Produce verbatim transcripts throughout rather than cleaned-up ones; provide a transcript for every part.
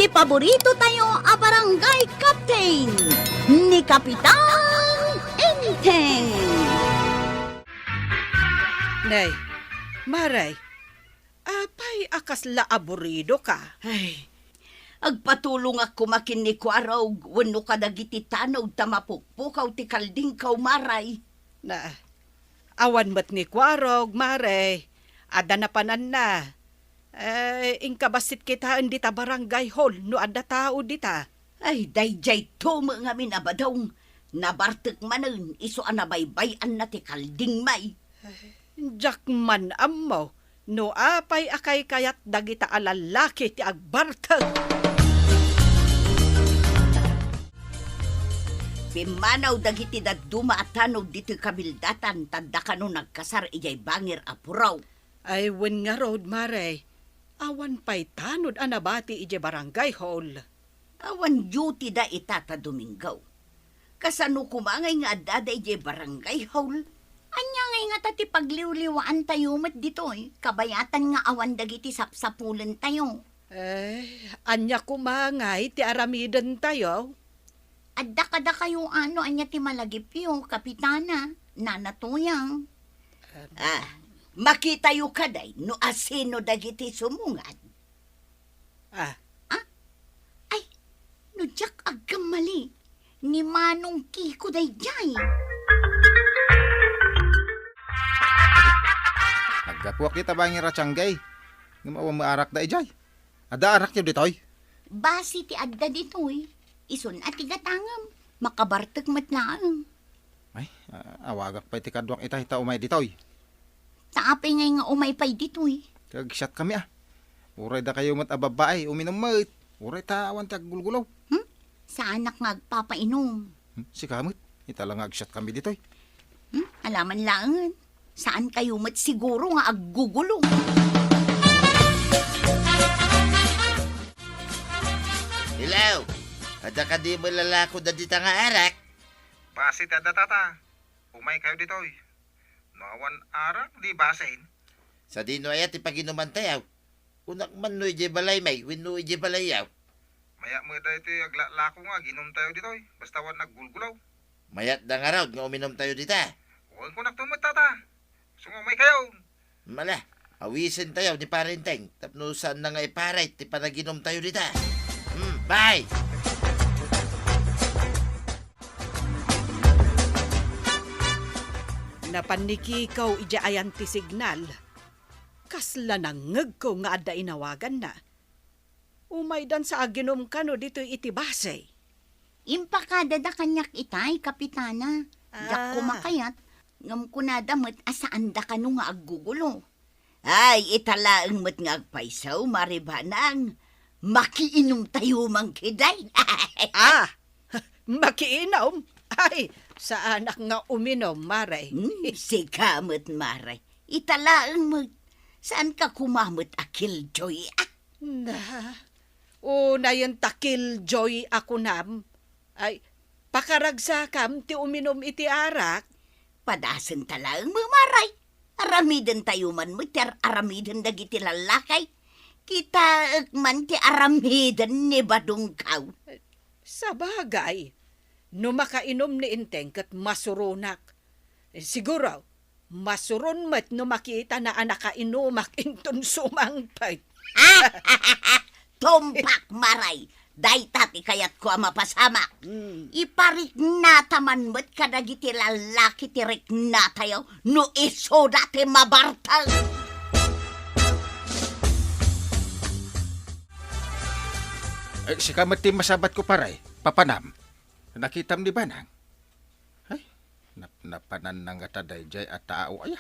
Paborito tayo a barangay captain, ni Kapitan Enteng. Nay, Maray, apay a kasla aburido ka? Ay, agpatulongak koma ken ni Kuarog wenno kadagiti tanod ta mapukpukaw ti kaldingko, Maray. Na, awan met ni Kuarog, Maray. Adda napananna. Eh, inkabassit kitaen dita barangay hall no adda tao dita. Ay, daydiay to met ngamin a badong. Nabartek manen isu a nabaybay-anna ti kalding, May. Diak man ammo no apay a kaykayat dagita a lallaki ti agbartek. Pimmanaw dagiti dadduma a tanod ditoy kabildatan ta adda kano nagkasar idiay bangir a puraw. Ay, wen ngarud, Mare, awan pay tanod a nabati idiay barangay hall. Awan duty da ita ta Domingo. Kasano koma ngay nga addada idiay barangay hall? Ania ngay ngata ti pagliwliwaantayo met ditoy, kabayatan nga awan dagiti sapsapulentayo? Eh, ania koma ngay ti aramidentayo? Adda kadakayo a no ania ti malagipyo, Kapitana, Nana Tuyang? Em. Ah, makitayo kadi no asino dagiti sumungad. Ah. Ah? Ay, no diak agkammali, ni Manong Kiko daydiay. Naggapuak dita bangir a tiangge. Ngem awan met arakda idiay. Adda arakyo ditoy? Basi ti adda ditoy. Isun a ti gatangem. Makabartek met laeng. Ay, a-, awagak pay ti kaduak ita, ta umay ditoy. Ta apay ngay nga umay pay ditoy? Kagsiatkami, a. Uray dakayo met a babbai, uminum met. Uray ta awan ti aggulgulo. Hmm? Saanak nga agpapainum. Hmm? Sika met. Ita la nga agsiatkami ditoy. Hmm? Alaman laengen. Saankayo met siguro nga aggugulo. Hello! Adda kadi met lalako dagita nga arak? Basi ti adda, tata. Umaykayo ditoy. No awan arak, di basin. Sadino aya ti paginumantayo? Kunak man no idiay balaymi wenno idiay balayyo. Mayat met daytoy aglalako nga aginumtayo ditoy, basta awan aggulgulaw. Mayatda ngarud nga uminumtayo dita. Wen, kunakto met, tata. Isu nga umaykayo. Ala, awisentayo ni Pare Enteng tapno saanna nga iparit ti panaginumtayo dita. Hmm, bye! Napan ni Kiko idiay ayan ti signal. Kasla nangngegko nga adda inawaganna. Umaydan sa aginum kano ditoy iti basi. Impakadada kaniak itay, Kapitana. Diak Ah. koma kayat, ngem kunada met a saanda kano nga aggugulo. Ay, ita laeng met nga agpayso, Mare Banang. Makiinumtayo man ketdi. Ah, makiinum? Ay, saanak nga uminum, Mare. Hmm, sika met, Mare. Ita laeng met. Saanka koma met a killjoy, a? Na, unayen ta killjoy a kunam. Ay, pakaragsakam ti uminum iti arak? Padasenta laeng met, Mare. Aramidentayo man met ti ar-, aramiden dagiti lallaki. Kitaek man ti aramiden ni badongko. Sabagay, no makainum ni Enteng ket masuronak. Siguro, masuron met no makitana a nakainumak inton sumangpet. Tumpak, Mare! Dayta ti kayatko a mapasamak. Hmm. Ipariknata man met kadagiti lallaki ti riknatayo no isuda ti mabartek. Eh, sika met ti masabatko, pare. Papanam. Nakitam ni Banang? Ay, nap-, napananna ngata daydiay a tao, aya.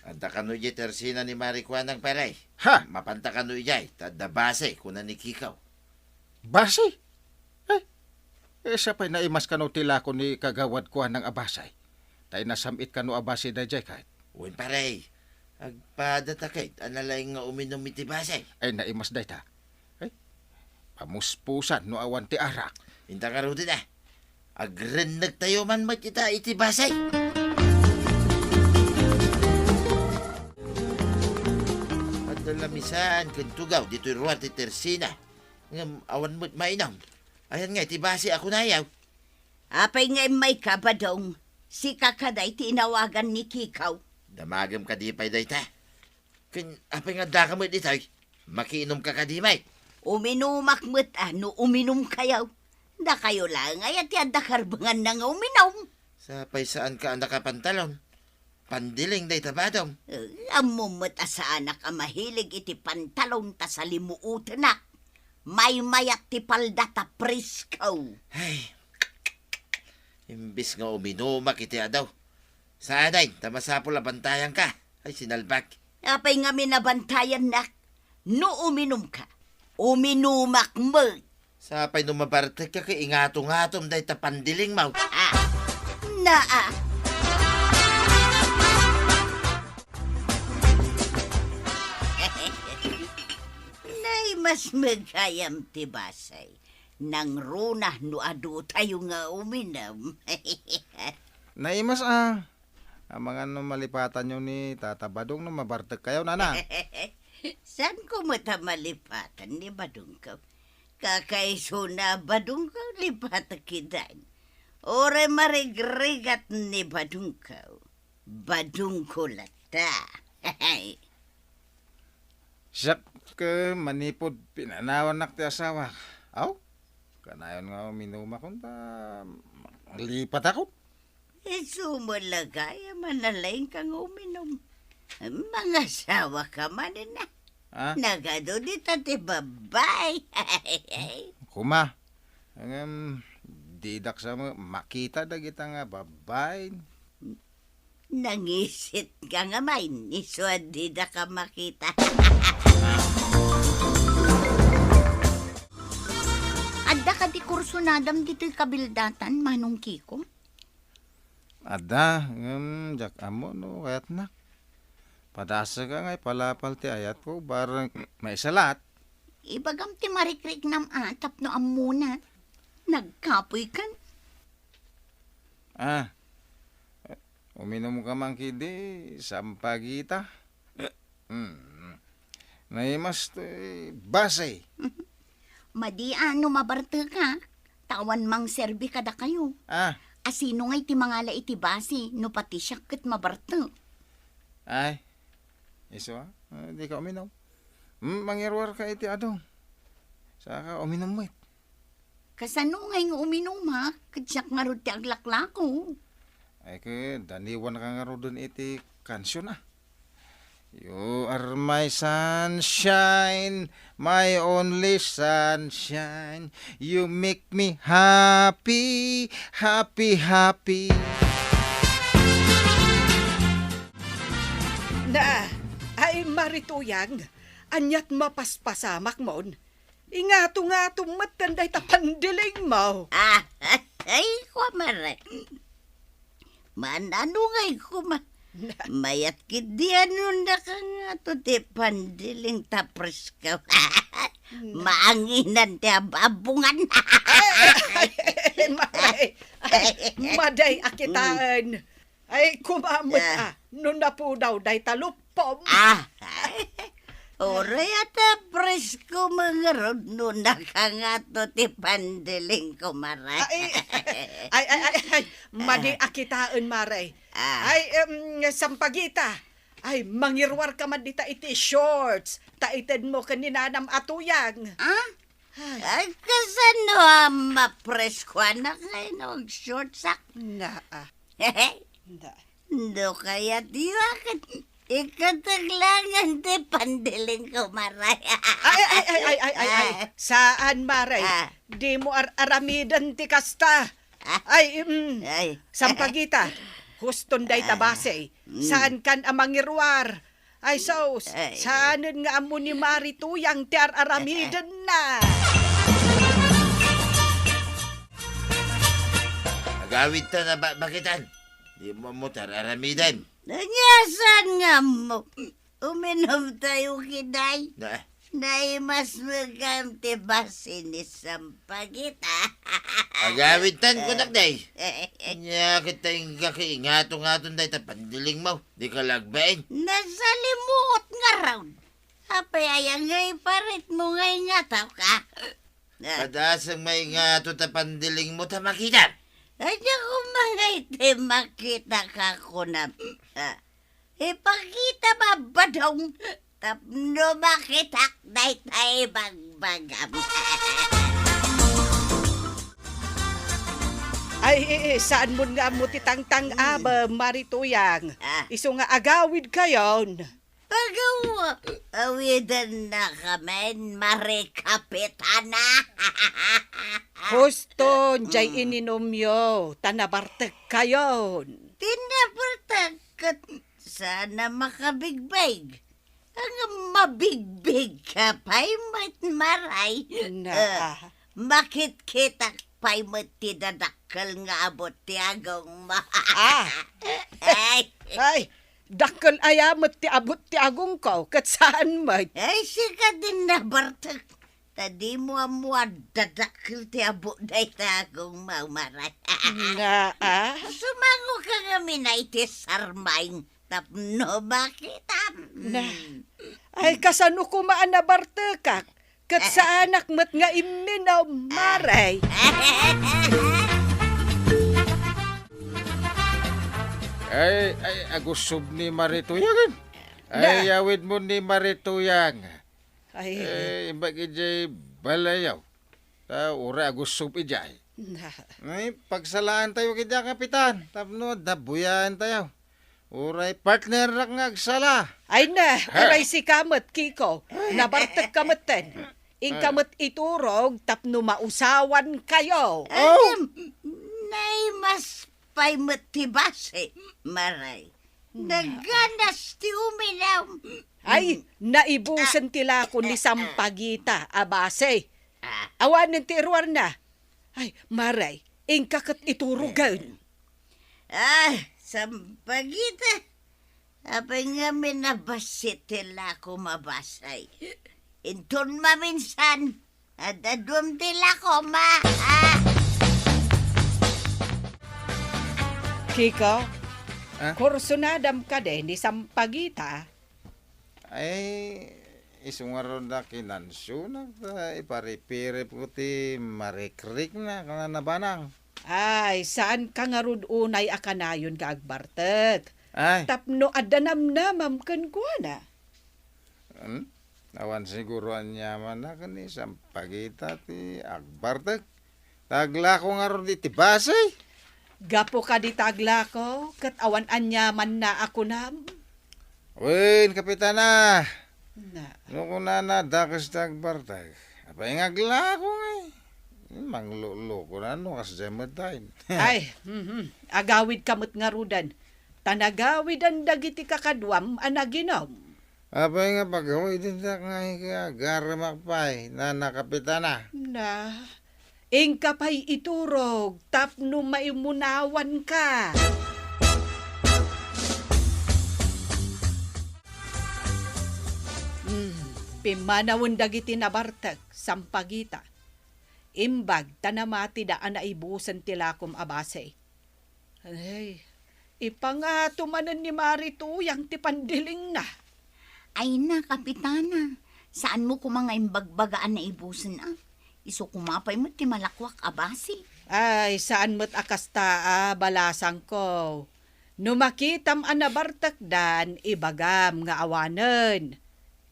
Adda kano idiay tersina ni Mare Kuanang, pare. Ha? Mapanta kano idiay, ta adda basi, kuna ni Kiko. Basi? Ay, eh, sa pay naimas kano ti lako ni Kagawad Kuanang a basi? Ta inasam-it kano a basi daydiay ket. Wen, pare. Agpadata ket a nalaing nga uminum iti basi. Ay, naimas dayta. Ay, pamuspusan no awan ti arak. Inta ngaruden, a. Agrennegtayo man met ita iti basi. Adda lamisaan ken tugaw ditoy ruar ti tersina. Ngem awan met mainom. Ayan nga iti basi a kunayo. Apay nga immayka, Badong? Sika kadi ti inawagan ni Kikaw? Damagem kadi pay dayta? Ken apay nga addaka met ditoy? Makiinumka kadi met? Uminumak met a no uminumkayo. Dakayo laeng aya ti adda karbenganna nga uminum. Sapay saanka a nakapantalon? Pandiling dayta, Badong. Eh, ammom met a saanak a mahilig iti pantalon ta salimuotenak. Maymayat ti palda ta presko. Ay, imbis nga uminumak iti adu, saanen ta masapul a bantayanka. Ay, sinalbak. Apay ngamin a bantayannak? No uminumka, uminumak met. Sapay no mabartekka ket ingato-ngatom dayta pandilingmo. Ah, naa. Nay, mas magayam ti basay. Nangruna no adutayo nga uminum. Naimas a. Amangan no malipatanyo ni Tata Badong no mabartekkayo, nana. Saanko met a malipatan ni Badongko? Kakaisuna a Badongko, lipatek idan. Uray marigrigat ni Badongko, Badongko latta. Siak ket manipud pinanawannak ti asawak. Aw, kanayon nga uminumakon ta malipatakon. Isu met la gayam a nalaingka nga uminum. Mangasawaka manen a. Ah? Nagadu dita ti babbai. Kuma, ngem didak sa ma-, makita dagita nga babbai. Nangisitka ngamin, isu a didaka makita. Adda kadi kursonadam ditoy kabildatan, Manong Kiko? Adda, ngem diak ammo no kayatnak. Padasaka nga ipalapal ti ayatko, bareng maisalat. Ibagam ti marikriknam a tapno ammona. Nagkapoykan. Ah, uminumka man kidi, sampagita. Hmm. Naimas ti basi. Madi a no mabarteka, ta awan mangserbi kadakayo. Ah. A sino ngay ti mangala iti basi no pati siak ket mabartek? Ay, isu a, ah, dika uminum. Hmm, mangiruarka iti adong. Saka uminum met. Kasano ngay nga uminumak? Ket siak ngarud ti aglaklako. Ay, ket daniwanka ngaruden iti kansion a. You are my sunshine, my only sunshine. You make me happy, happy, happy. Na, ay, Mari Tuyang, ania't mapaspasamak mon? Ingato-ngato met dayta pandilingmo. Ah, ay, kumare. Manano ngay kuma? Mayat kidi a no nakangato ti pandiling ta presko. Maanginan ti ab-abbongan. Ay, ay, ay, ay, ay, madi a kitaen. Ay, kuma met, ah, no napudaw dayta luppom. Ah, uray a ta presko mangarud no nakangato ti pandilingko, Mare. Ay, ay, ay, ay, ay, madi a kitaen, Mare. Ah. Ay, em, sampagita. Ay, mangiruarka man dita iti shorts. Ta itedmo ken ni nanam a Tuyang. Ah? Ay. Ay, kasano a mapreskoanak nga inug shortsak? Naa. Naa. No kayat yo a ket ikatek laengen ti pandilingko, Mare. Ay, ay, ay, ay, ay, ay, ay. Ah. Saan, Mare. Ah. Dimo ar-aramiden ti kasta. Ah. Ay, mm, ay. Sampagita. Huston dayta basi. Mm. Saankan a mangiruar. Ay, sus, ay. Saanen nga ammo ni Mari Tuyang ti ar-aramidenna. Agawidtan a ba-, bakitan. Dimo ammo ti ar-aramiden. Ania saan nga ammo? Uminumtayo, kiday. Na. Naimas met gayam ti basi ni Sampagita. Agawidtan kunak, day. Ania ket ta inka ket ingato-ngaton dayta pandilingmo. Dika la agbain. Nasalimuot ngarud. Apay aya nga iparitmo nga ingatoka? Ah. Padasem nga ingato ta pandilingmo ta makitam. Ania koma nga iti makitaka kunam? Ah. Ipakitam a badong tapno makitak dayta ibagbagam. Ay, eh, eh, saanmon nga ammo ti tangtang-abem, Mari Tuyang. Ah. Isu nga agawidkayon. Pagaw, awidennakamin, Mari Kapitana. Husto, jay Mm. ininumyo, ta nabartekkayon. Ti nabartek ket saan a makabigbig. Ang mabigbigka pay met, Maray. Na. Eh, makitkitak pay met ti dadakkel nga abut ti agongmo. Ah. Ay. Ay, dakkel aya met ti abut ti agongko, ket saan met. Ay, sika ti nabartek. Ta dimo ammo a dadakkel ti abut dayta agongmo, Maray. Nga, ah? Sumangoka ngamin iti sarmaing tapno makitam. Na. Mm. Ay, kasano koma a nabartekak? Ket saanak met nga imminum, Maray. Ay, ay, agussob ni Mari Tuyang. Ay, na. Yawidmo ni Mari Tuyang. Ay. Eh, imbag idiay balayaw. Ta uray agussob idiay. Na. Ay, pagsalaantayo kadi a kapitan. Tapno adda buyaentayo. Uray partnernak nga agsala. Ay na, uray sika met, Kiko. Nabartekka metten. Inka met iturog tapno mausawankayo. Oh. Ay, naimas pay met ti basi, Maray. Nagganas ti uminum. Ay, naibusen ti lako ni Sampagita a basi. Ah. Awanen ti iruarna. Ay, Maray, inka ket iturogen. Ah, Sampagita. Apay ngamin a bassit ti lakom a basi? Inton maminsan, ad-aduem ti lakom, ah, ah. Kiko, ah? Kursunadam kadi ni Sampagita? Ay, isu ngarud a kinansionak ta iparipiripko ti marikrikna, kunana, Banang. Ay, saanka ngarud unay a kanayon nga agbartek? Ay. Tapno adda namnamam kenkuana. Hmm? Awan siguro aniamanna ken ni Sampagita ti agbartek. Ta aglako ngarud iti basi. Gapu kadi ta aglako, ket awan aniamanna a kunam. Wen, Kapitana. Na. No kunana, dakes ti agbartek. Apay nga aglako ngay? Manglulukona no kasdiay met dayn. Ay, mhm. Agawidka met ngaruden. Ta nagawidan dagiti kakaduam a naginum. Apay nga pagawidendak nga ikaagaremak pay, nana Kapitana? Na, inka pay iturog tapno maimunawanka. Hmm, pimmanawen dagiti nabartek, Sampagita. Imbag ta namatida a naibusen ti lakom a basi. Ay, ipangato manen ni Mari Tuyang ti pandilingna. Ay na, Kapitana, saanmo koma nga imbagbaga a naibusen, a? Isu koma pay met ti malakuak a basi. Ay, saan met a kasta a balasangko. No makitam a nabartekdan, ibagam nga awanen.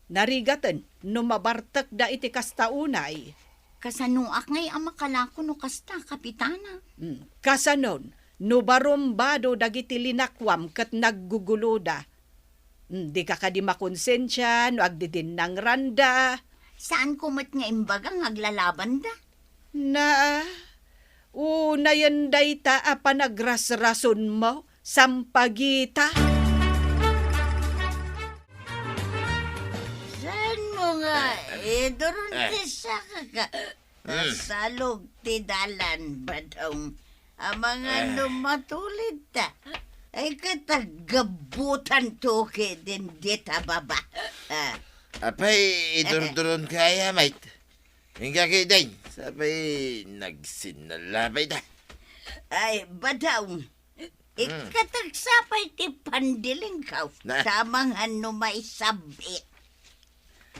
Narigaten no mabartekda iti kasta unay. Kasanoak ngay a makalako no kasta, Kapitana? Hmm, kasanon, no barumbado dagiti linakuam ket nagguguloda. Hmm, dika kadi makonsensia no agdidinnangranda? Saanko met nga imbaga nga aglalabanda? Na, unayen dayta a panagrasrasonmo, Sampagita. Saanmo nga iduron ti sakaka? Hmm. Nasalog ti dalan, Badong. Amangan no matulidta. Ay, ket aggabutanto ketdin dita baba. Ah. Apay, idurduronka aya, mait? Inka ketdin, sapay nagsinnala pay ta. Ay, Badong. Hmm. Ikkateksa pay ti pandilingko. Na. Amangan no maisab-it.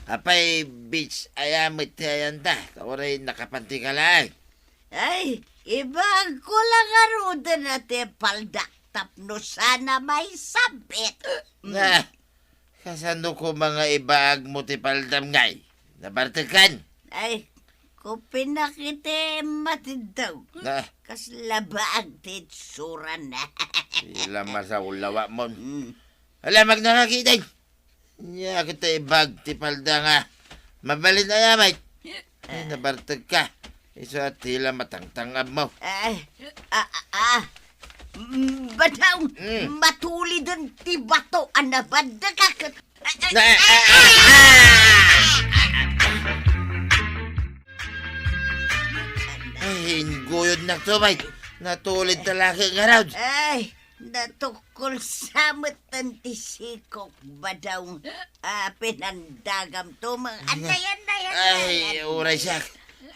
Apay, beach aya met ti ayanta, ta uray nakapantika laeng. Ay, ibaagko la ngaruden a ti paldak tapno saan a maisabit. Mm. Na, kasano koma nga ibaagmo ti paldam ngay? Nabartekkan? Ay, kupinak iti matiddog. Na. Kasla baag ti itsurana. Sila masaulawa mon. Mm. Ala, magnanakitay. Nia ket ta ibaag ti palda nga mabalin aya met. Ay, nabartekka. Isu a ti la matangtangabmo. Ay, ah, ah, ah. Mm, Badong, mm, matuliden ti bato a nabaddekak. Ay, ay, na, ah, ah, ah, ah. Ay, ingguyodnak to, met. Natulid talaga ngarud. Ay, Natukkolsa metten ti sikok, Badong, a pinandagam tumeng. Anday, anday, anday, ay, anday. Uray siak.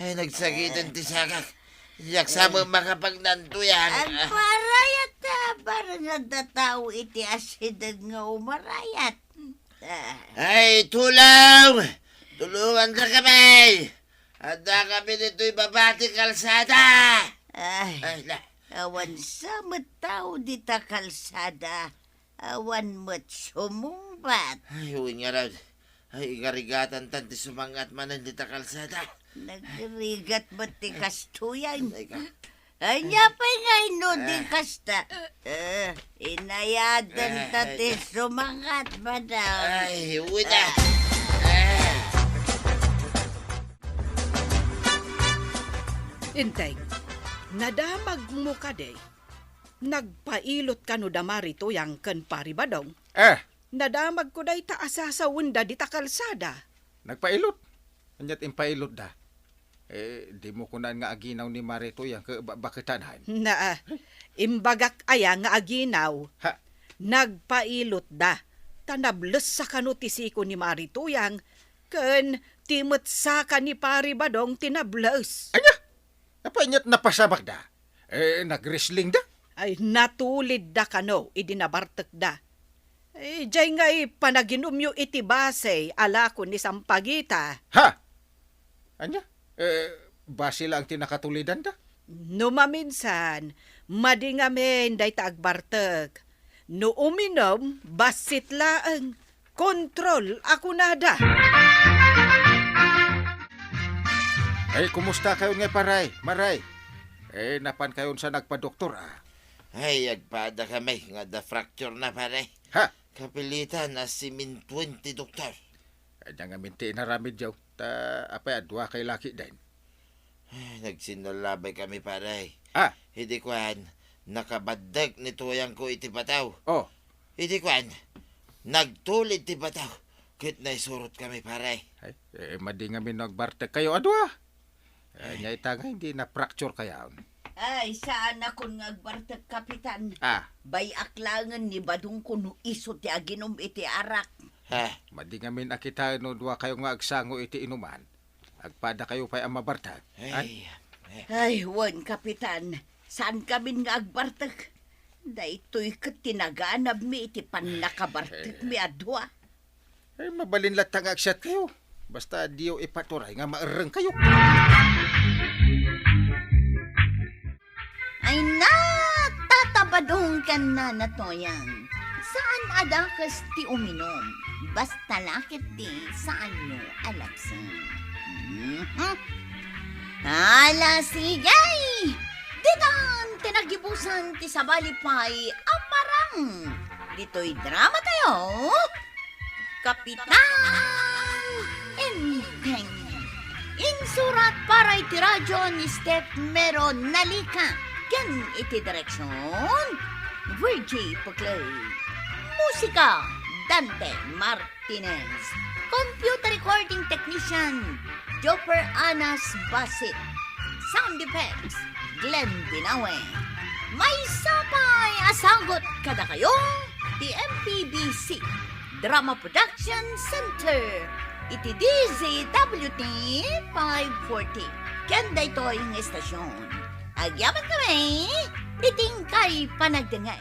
Ay, nagsagiden ti sakak. Diak sa met makapagnantuyan. Agparayat ta, bareng adda tao iti asideg nga umarayat. Ah. Ay, tulong! Tulongandakami! Addakami ditoy baba ti kalsada! Ay, ay, la. Awan sa met tao dita kalsada. Awan met sumungbat. Ay, wen ngarud. Ay, igarigatantan ti sumangat manen dita kalsada. Nagrigat met ti kastoyan. Ay, ka- Ania pay nga inno di kasta? Eh, inayadenta ti sumangat, Badong. Ay, uda. Ah. Inteng, nadamagmo kadi? Nagpailot kano da Mari Tuyang ken Pari Badong? Eh. Nadamagko dayta a sasawenda dita kalsada. Nagpailot? Ania't impailotda? Eh, dimo kunaan nga aginaw ni Mari Tuyang ket ba-, baketanan? Naa, imbagak aya nga aginaw? Ha? Nagpailotda, ta nablessa kano ti siko ni Mari Tuyang, ken ti met saka ni Pari Badong ti nables. Ania? Apay ania't napasamakda? Eh, nag-wrestlingda? Ay, natulidda kano idi nabartekda. Eh, jay ngay panaginumyo iti base a lako ni Sampaguita. Ha? Ania? Eh, base laeng ti nakatulidanda? No maminsan, madi ngamin dayta agbartek. No uminum, bassit laeng. Kontrol a kunada. Ay, kumusta kayon ngay, Paray? Maray? Eh, napan kayon sa nagpadoktor, ah? Ay, agpada kami nga adda fracture na, Paray. Ha? Kapilitan a simintuen ti doktor. Ania ngamin ti inaramidyo? Ta apay a dua kay laki den? Ay, nagsinnalabay kami, Paray. Ah. Idi kuan, nakabaddek ni Tuyangko iti bataw. Oh. Idi kuan, nagtulid ti bataw, ket naisurot kami, Paray. Ay, eh, madi ngamin no agbartek kayo a dua. Eh, ania ita nga, hindi na-fracture kayaon? Ay, saan akon nga agbartek, Kapitan. Ah. Bay-ak laengen ni Badongko no isu ti aginum iti arak. Ha? Madi ngamin a kitaen no dua kayo nga agsango iti inuman. Agpada kayo pay a mabartek. Ay, ay. Ay, wen, Kapitan. Saan kamin nga agbartek? Daytoy ket ti naganabmi iti pannakabartekmi a dua. Ay, mabalin latta nga agsiat kayo. Basta diyo ipaturay nga maerreng kayo. Ay, natatabadong ken Nana Toyang. Saan a dakes ti uminum. Basta la ket ti saanyo a lapseng. Mhm. Ala, sige! Ditan ti nagibusan ti sabali pay a parang ditoy drama tayo. Kapitan Enteng. Insurat para iti radio ni Steph Mero Nalica ken iti direksyon, Virgie Puclay. Musika, Dante Martinez. Computer recording technician, Joper Anas Basit. Sound effects, Glenn Binawe. Maysa pay a sagut kadakayo ti M P B C Drama Production Center iti D Z W T five forty. Ken daytoy nga estasyon, agyaman kami iti inkay panagdengngeg.